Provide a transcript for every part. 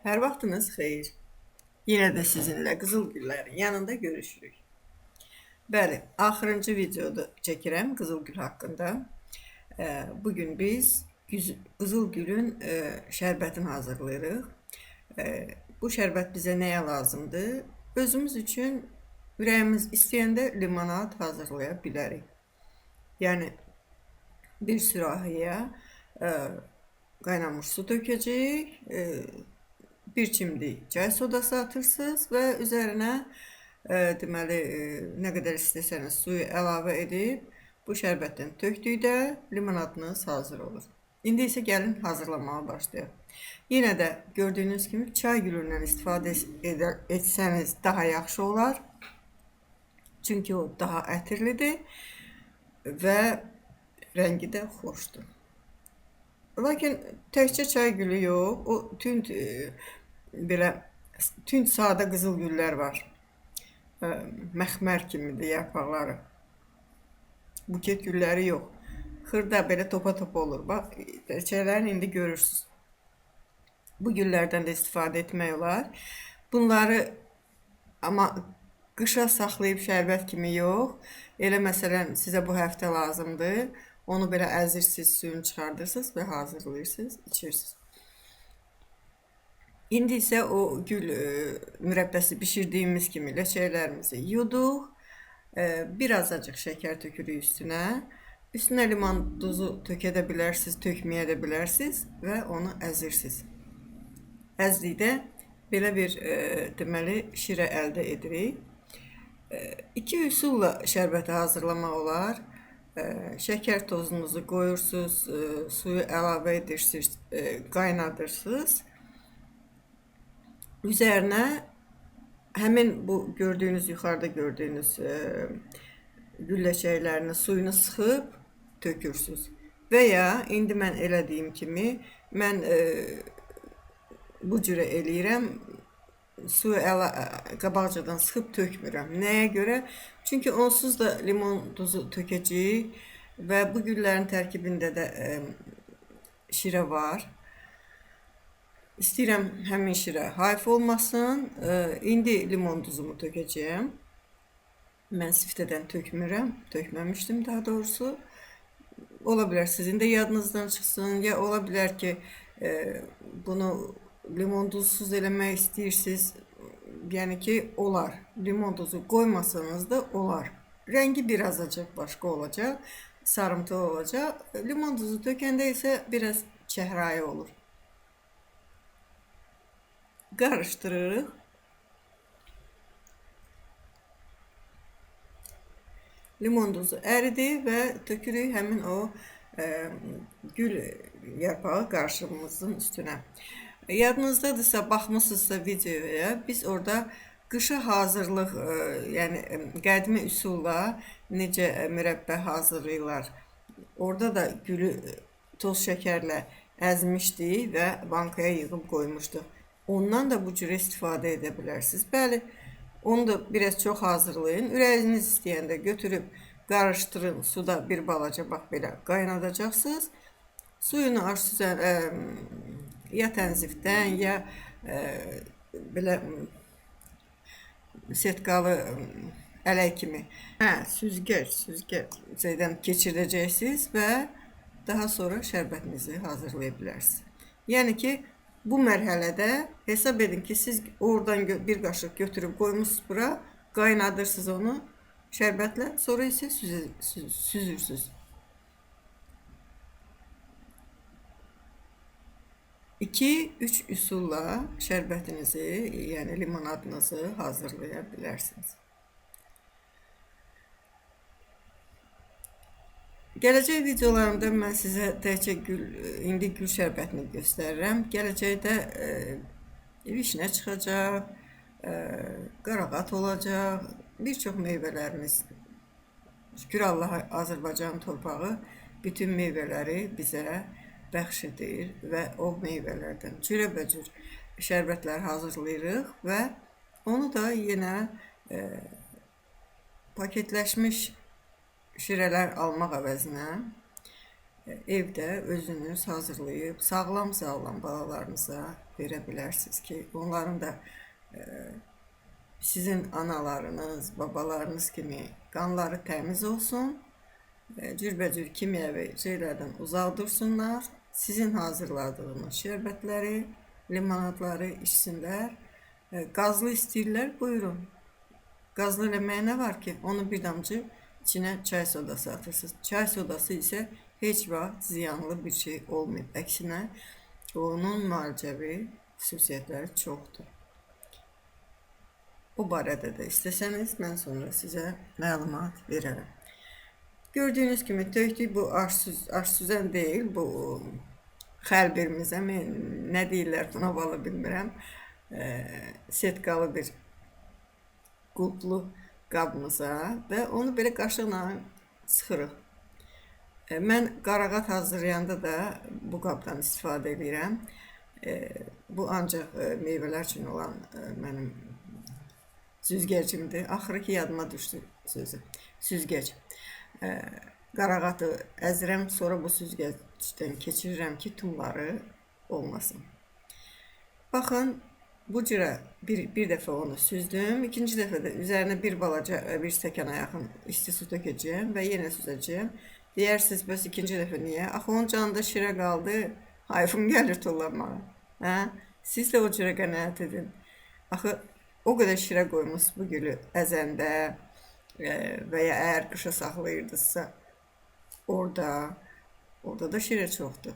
Hər vaxtınız xeyir. Yenə də sizinlə qızıl güllərin yanında görüşürük. Bəli, axırıncı videoda çəkirəm qızıl gül haqqında. Bugün biz qızıl gülün şərbətini hazırlayırıq. Bu şərbət bizə nəyə lazımdır? Özümüz üçün ürəyimiz istəyəndə limonad hazırlaya bilərik. Yəni bir sürahiyə qaynamış su tökəcəyik, bir çimdik çay sodası atırsınız və üzərinə deməli nə qədər istəsəniz suyu əlavə edib bu şərbətdən tökdükdə limonadınız hazır olur. İndi isə gəlin hazırlamağa başlayaq. Yenə də gördüyünüz kimi çay gülündən istifadə etsəniz daha yaxşı olar. Çünki o daha ətirlidir və rəngi də xoşdur. Lakin təkcə çay gülü yox, o tünd belə tünd sadə qızıl güllər var. Məxmər kimidir yarpaqları. Buket gülləri yox. Xırda belə topa-topa olur. Bax, çiçəklərini indi görürsünüz. Bu güllərdən də istifadə etmək olar. Bunları amma qışa saxlayıb şərbət kimi yox. Elə məsələn sizə bu həftə lazımdır. Onu belə əzirsiniz, suyunu çıxardırsınız və hazırlayırsınız, içirsiniz. İndi isə o gül mürəbbəsi bişirdiyimiz kimi ləçəklərimizi yuduq. Bir azacıq şəkər tökürük üstünə. Üstünə limon duzu tökə də bilərsiniz, tökməyə də bilərsiniz və onu əzirsiniz. Əzdikdə belə bir deməli şirə əldə edirik. İki üsulla şərbəti hazırlamaq olar. Şəkər tozunuzu qoyursunuz, suyu əlavə edirsiniz, qaynadırsınız. Üzərinə həmin bu gördüyünüz, yuxarıda gördüyünüz gül ləçəklərinin suyunu sıxıb tökürsünüz. Və ya indi mən elədiyim kimi, mən bu cürə eləyirəm, suyu qabaqcadan sıxıb tökmürəm. Nəyə görə? Çünki onsuz da limon duzu tökəcəyik və bu güllərin tərkibində də şirə var. İstəyirəm həmin şirə hayf olmasın. İndi limon duzumu tökəcəyəm. Mən siftədən tökmürəm, tökməmişdim daha doğrusu. Ola bilər sizin də yadınızdan çıxsın, ya ola bilər ki, bunu limon duzsuz eləmək istəyirsiniz. Yəni ki, olar. Limon duzu qoymasanız da olar. Rəngi bir azacıq başqa olacaq, sarımtıl olacaq. Limon duzu tökəndə isə biraz çəhrayı olur. Qarışdırırıq. Limon duzu əridi və tökürük həmin o gül yarpağı qarışığımızın üstünə. Yadınızdadırsa, baxmısınızsa videoya, biz orada qışa hazırlıq, yəni qədimi üsulla necə mürəbbə hazırlayırlar. Orada da gülü toz şəkərlə əzmişdik və bankaya yığıb qoymuşduq. Ondan da bu cürə istifadə edə bilərsiniz. Bəli, onu da biraz çox hazırlayın. Ürəyiniz istəyəndə götürüb qarışdırın, suda bir balaca bax belə qaynadacaqsınız. Suyunu aşsız, ya tənzifdən, ya belə setkalı ələk kimi, süzgəc şeydən keçirdəcəksiniz və daha sonra şərbətinizi hazırlaya bilərsiniz. Yəni ki, bu mərhələdə hesab edin ki, siz oradan bir qaşıq götürüb qoymusunuz bura, qaynadırsınız onu şərbətlə, sonra isə süzürsünüz. 2-3 üsulla şərbətinizi, yəni limonadınızı hazırlaya bilərsiniz. Gələcək videolarımda mən sizə təkcə indi gül şərbətini göstərirəm. Gələcəkdə vişnə çıxacaq, qarağat olacaq, bir çox meyvələrimiz. Şükür Allaha, Azərbaycan torpağı bütün meyvələri bizə bəxş edir və o meyvələrdən cürəbəcür şərbətlər hazırlayırıq və onu da yenə paketləşmiş şirələr almaq əvəzinə evdə özünüz hazırlayıb sağlam-sağlam balalarınıza verə bilərsiniz ki, onların da sizin analarınız, babalarınız kimi qanları təmiz olsun, cürbəcür kimyəvi şeylərdən uzaq dursunlar, sizin hazırladığınız şərbətləri, limonadları içsinlər. Qazlı istəyirlər, buyurun. Qazlı eləməyə nə var ki, onu bir damcı içinə çay sodası atırsınız. Çay sodası isə heç vaxt ziyanlı bir şey olmayıb. Əksinə, onun müalicəvi xüsusiyyətləri çoxdur. O barədə də istəsəniz, mən sonra sizə məlumat verərəm. Gördüyünüz kimi tökdük, bu aş süzən deyil, bu xəlbirimizə, nə deyirlər buna valla bilmirəm, setkalı bir qulplu qabımıza və onu belə qaşıqla sıxırıq. Mən qarağat hazırlayanda da bu qabdan istifadə edirəm. Bu ancaq meyvələr üçün olan mənim süzgəcimdir. Axırı ki, yadıma düşdü sözü. Süzgəc. Qarağatı əzirəm, sonra bu süzgəcdən keçirirəm ki, tumları olmasın. Baxın, bu cürə bir dəfə onu süzdüm. İkinci dəfə də üzərinə bir balaca, bir stəkana yaxın isti su tökəcəyəm və yenə süzəcəyəm. Deyərsiniz, bəs ikinci dəfə niyə? Axı, onun canında şirə qaldı, hayfım gəlir tullanmağa. Hə? Siz də o cürə qənaət edin. Axı, o qədər şirə qoymuş bu gülü əzəndə və ya əgər qışa saxlayırdınızsa, orada da şirə çoxdur.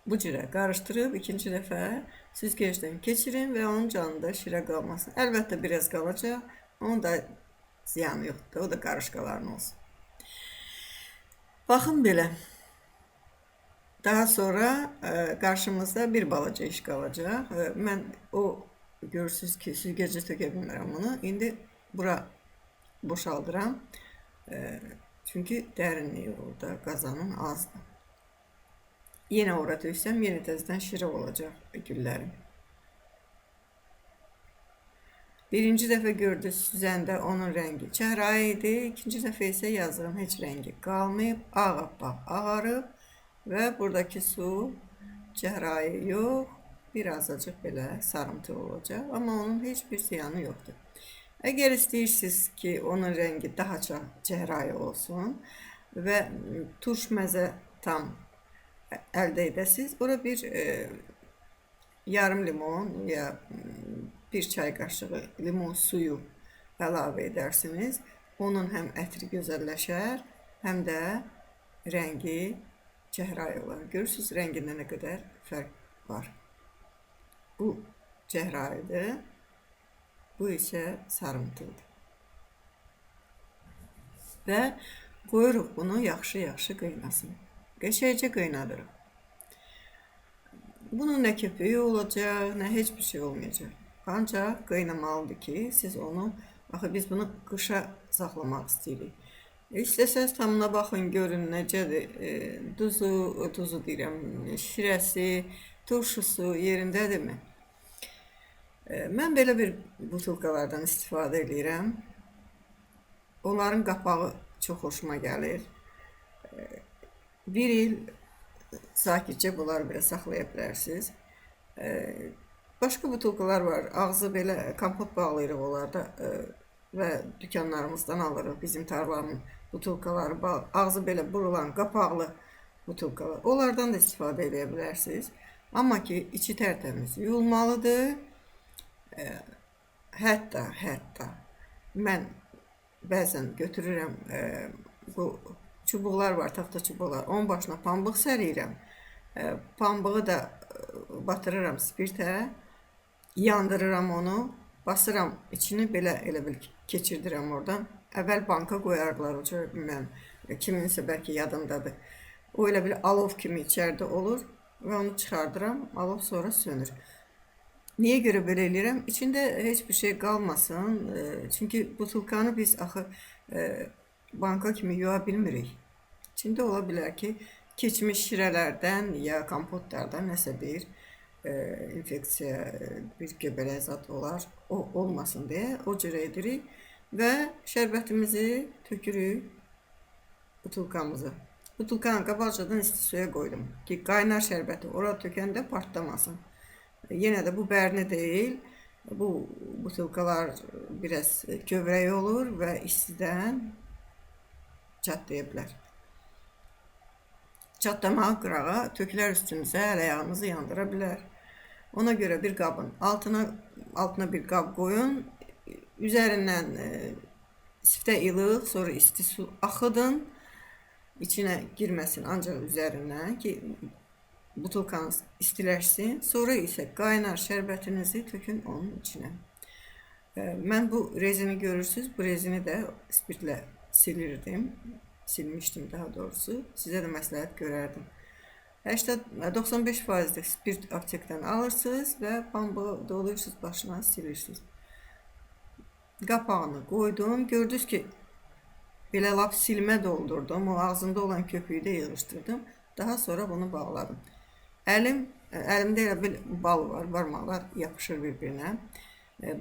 Bu cürə qarışdırıb ikinci dəfə süzgəcdən keçirin və onun canında şirə qalmasın. Əlbəttə biraz qalacaq, onun da ziyanı yoxdur, o da qarışqaların olsun. Baxın belə. Daha sonra qarşımızda bir balaca iş qalacaq. Mən o görürsünüz ki, süzgəcə tökə bilmirəm bunu. İndi bura boşaldıram. Çünki dərinliyi orada qazanın azdır. Yenə ora töksəm, yenə təzədən şirə olacaq güllərim. Birinci dəfə gördü süzəndə onun rəngi çəhrayı idi. İkinci dəfə isə yazığın heç rəngi qalmayıb, ağappaq ağarıb və buradakı su çəhrayı yox, bir azacıq belə sarımtıl olacaq. Amma onun heç bir ziyanı yoxdur. Əgər istəyirsiniz ki, onun rəngi daha çox çəhrayı olsun və turş məzə tam əldə edəsiniz, ora bir yarım limon ya bir çay qaşığı limon suyu əlavə edərsiniz. Onun həm ətri gözəlləşər, həm də rəngi çəhrayı olar. Görürsünüz, rəngində nə qədər fərq var. Bu çəhrayıdır, bu isə sarımtıldır. Və qoyuruq bunu yaxşı-yaxşı qaynasın. Qəşəngcə qaynadırıq. Bunun nə köpüyü olacaq, nə heç bir şey olmayacaq. Ancaq qaynamalıdır ki, siz onu, axı biz bunu qışa saxlamaq istəyirik. İstəsəniz tamına baxın, görün necədir. Duzu deyirəm, şirəsi, turşusu yerindədirmi? Mən belə bir butulkalardan istifadə edirəm. Onların qapağı çox xoşuma gəlir. Bir il sakitcə bunları belə saxlaya bilərsiniz. Başqa butulkalar var. Ağzı belə kompot bağlayırıq onlarda və dükanlarımızdan alırıq. Bizim tarlanın butulkaları, ağzı belə burulan qapaqlı butulkalar. Onlardan da istifadə edə bilərsiniz. Amma ki, içi tərtəmiz yuyulmalıdır. Hətta mən bəzən götürürəm bu çubuqlar var, taxta çubuqlar. Onun başına pambıq səriyirəm. Pambığı da batırıram spirtə, yandırıram onu, basıram içini belə elə bil keçirdirəm oradan. Əvvəl banka qoyardılar, o cür bilməm, kiminsə bəlkə yadındadır. O elə bil alov kimi içəridə olur və onu çıxardıram, alov sonra sönür. Niyə görə belə eləyirəm? İçində heç bir şey qalmasın. Çünki butulkanı biz axı banka kimi yuya bilmirik. İçində ola bilər ki, keçmiş şirələrdən ya kompotlardan nəsə bir infeksiya, bir göbələk zad olar, o olmasın deyə o cür edirik və şərbətimizi tökürük butulkamıza. Butulkanı qabaqcadan isti suya qoydum ki, qaynar şərbəti ora tökəndə partlamasın. Yenə də bu bərni deyil. Bu butulkalar biraz kövrək olur və istidən çatlaya bilər. Çatlamağı qırağa tökülər üstünüzə, əl ayağınızı yandıra bilər. Ona görə bir qabın altına bir qab qoyun. Üzərindən siftə ilıq, sonra isti su axıdın. İçinə girməsin, ancaq üzərindən ki, butulkanız istiləşsin. Sonra isə qaynar şərbətinizi tökün onun içinə. Mən bu rezini görürsünüz. Bu rezini də spirtlə silirdim. Silmişdim daha doğrusu. Sizə də məsləhət görərdim. 95 faizlik spirt aptekdən alırsınız və pambığı doluyursunuz, başına silirsiniz. Qapağını qoydum. Gördünüz ki, belə lap silmə doldurdum. O ağzında olan köpüyü də yığışdırdım. Daha sonra bunu bağladım. Əlimdə elə bir bal var. Barmaqlar yapışır bir-birinə.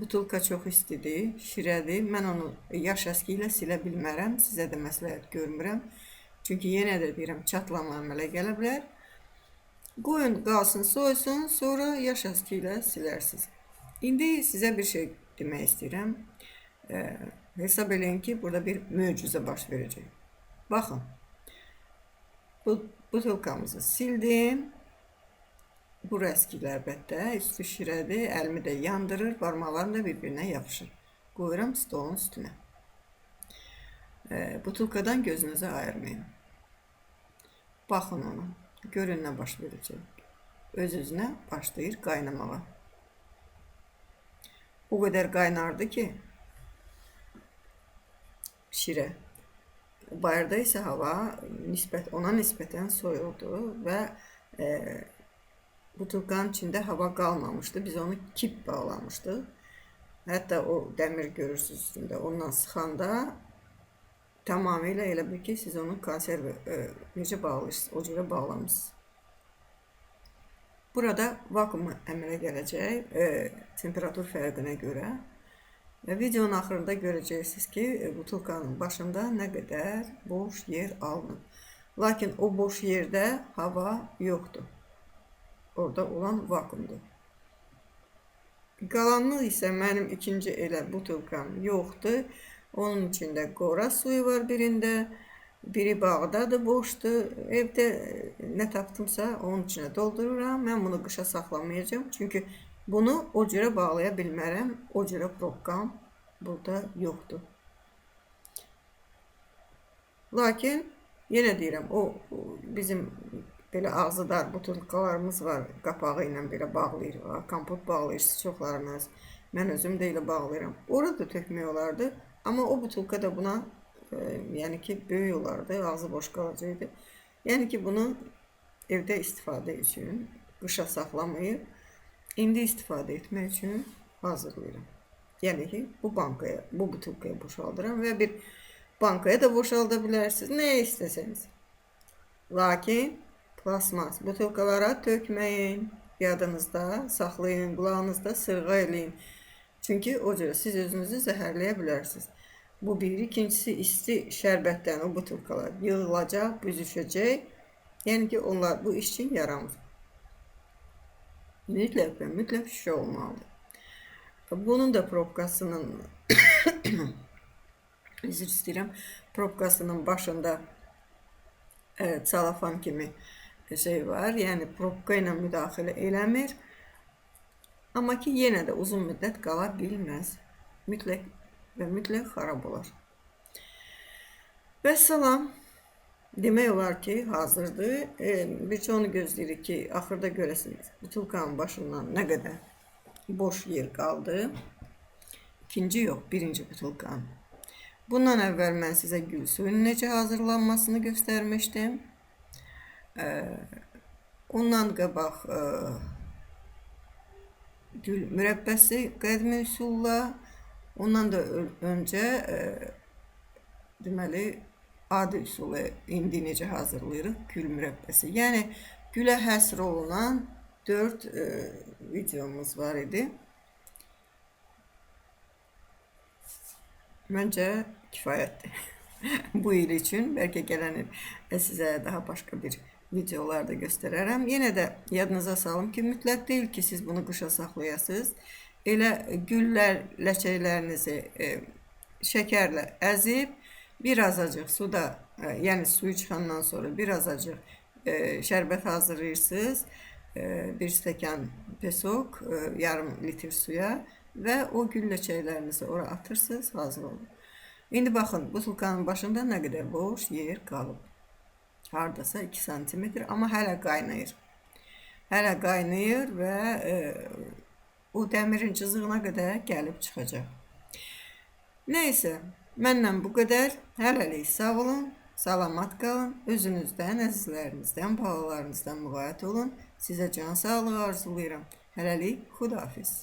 Butulka çox istidir, şirədir. Mən onu yaş əski ilə silə bilmərəm. Sizə də məsləhət görmürəm. Çünki yenə də deyirəm, çatlama əmələ gələ bilər. Qoyun, qalsın, soysun, sonra yaş əski ilə silərsiniz. İndi sizə bir şey demək istəyirəm. Hesab eləyin ki, burada bir möcüzə baş verəcək. Baxın, bu butulkamızı sildim. Bu rəskilər əlbəttə, üstü şirədir, əlimi də yandırır, barmaqlarım da bir-birinə yapışır. Qoyuram stolun üstünə. Butulkadan gözünüzü ayırmayın. Baxın ona, görün nə baş verəcək. Öz-özünə başlayır qaynamağa. O qədər qaynardı ki, şirə. Bayırda isə hava ona nisbətən soyuqdu və butulkanın içində hava qalmamışdı. Biz onu kip bağlamışdıq. Hətta o dəmir görürsünüz üstündə. Ondan sıxanda tamamilə elə bil ki, siz onu konserv necə bağlayırsınız, o cürə bağlamışsınız. Burada vakuum əmələ gələcək temperatur fərqinə görə. Və videonun axırında görəcəksiniz ki, butulkanın başında nə qədər boş yer alınıb. Lakin o boş yerdə hava yoxdur. Orada olan vakuumdur. Qalanını isə mənim ikinci elə butulkam yoxdur. Onun içində qora suyu var birində. Biri bağdadır, boşdur. Evdə nə tapdımsa onun içinə doldururam. Mən bunu qışa saxlamayacağam. Çünki bunu o cürə bağlaya bilmərəm. O cürə probkam burada yoxdur. Lakin yenə deyirəm, o bizim belə ağzı dar butulkalarımız var. Qapağı ilə belə bağlayırıq. Kompot bağlayırsınız çoxlarınız. Mən özüm də elə bağlayıram. Orada tökmək olardı. Amma o butulka da buna yəni ki, böyük olardı, ağzı boş qalacaqdı. Yəni ki, bunu evdə istifadə üçün, qışa saxlamayıb, indi istifadə etmək üçün hazırlayıram. Yəni ki, bu bankaya, bu butulkaya boşaldıram və bir bankaya da boşalda bilərsiniz, nə istəsəniz. Lakin plasmas butulkalara tökməyin, yadınızda saxlayın, qulağınızda sırğa eləyin. Çünki o cürə siz özünüzü zəhərləyə bilərsiniz. Bu bir, ikincisi isti şərbətdən o butulkalar yığılacaq, büzüşəcək. Yəni ki, onlar bu iş üçün yaramır. Mütləq və mütləq şüşə olmalıdır. Bunun da probkasının üzr istəyirəm, probkasının başında salafan kimi şey var. Yəni probka ilə müdaxilə eləmir. Amma ki, yenə də uzun müddət qala bilməz. Mütləq və mütləq xarab olar. Vəssalam. Demək olar ki, hazırdır. Bircə onu gözləyirik ki, axırda görəsiniz butulkanın başından nə qədər boş yer qaldı. İkinci yox, birinci butulkanın. Bundan əvvəl mən sizə gül suyunun necə hazırlanmasını göstərmişdim. Ondan qabaq gül mürəbbəsi qədimi üsulla, ondan da öncə deməli, adi üsulla indi necə hazırlayırıq gül mürəbbəsi. Yəni, gülə həsr olunan 4 videomuz var idi. Məncə kifayətdir. Bu il üçün. Bəlkə gələn il sizə daha başqa bir videolarda göstərərəm. Yenə də yadınıza salım ki, mütləq deyil ki, siz bunu qışa saxlayasınız. Elə güllər, ləçəklərinizi şəkərlə əzib, bir azacıq suda, yəni suyu çıxandan sonra bir azacıq şərbət hazırlayırsınız. Bir stəkan pesok, yarım litr suya və o gül ləçəklərinizi ora atırsınız, hazır olur. İndi baxın, butulkanın başında nə qədər boş yer qalıb. Hardasa 2 santimetr, amma hələ qaynayır. Hələ qaynayır və o dəmirin cızığına qədər gəlib çıxacaq. Neyse, məndən bu qədər. Hələlik sağ olun, salamat qalın. Özünüzdən, əzizlərinizdən, balalarınızdan müğayət olun. Sizə can sağlığı arzulayıram. Hələlik, xudahafiz.